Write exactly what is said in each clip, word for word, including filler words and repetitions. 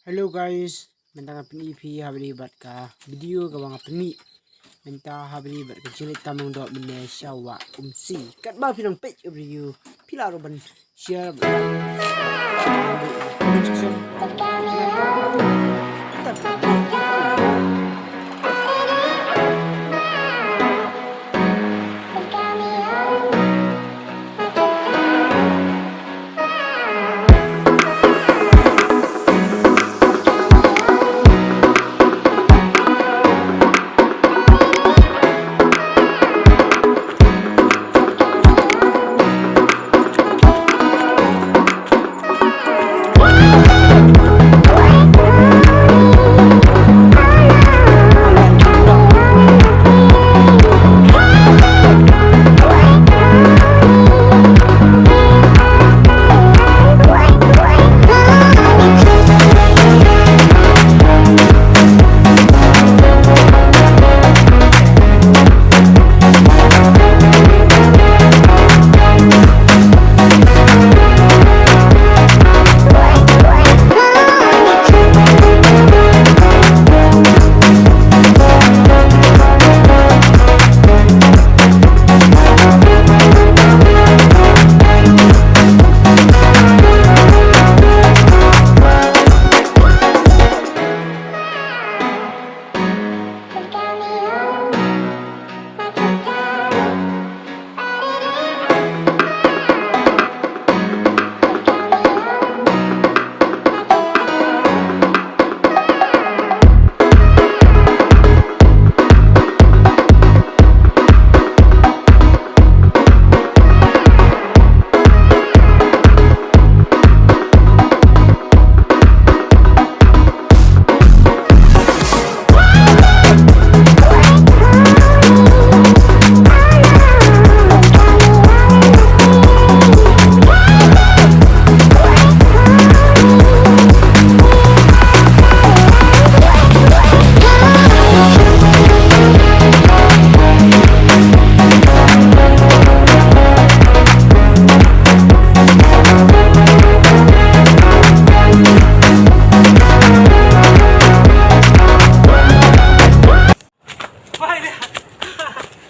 Hello guys, mynta nga pyni phi ha bri bad ka video ka ba nga pyni. Mynta ha bri bad ka jingïaid tam nongdoh mynne sha Wah Umsi. Katba phi nang peit ka video, phi lah ruh ban share bad comment section.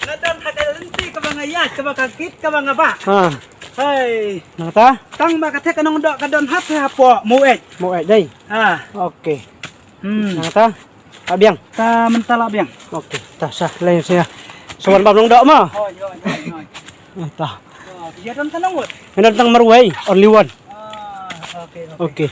Nga don ha ka lynti kaba nga ïaid, kaba ka kit kaba nga bah. Ha. Hai. Nangta? Tang ba ka theh ka nongdoh ka don ha theh hapoh Maweit. Maweit dei. Ha. Okay. Hmm. Nangta? Lah biang. Ta mynta lah biang. Okay. Ta sa lai sa. Sa wan bam nongdoh ma. Hoi, hoi, hoi, hoi. Eh, ta. Oh, ïa don tang ngut. Ïa don tang marwei, only one. Ah, okay, okay. Okay.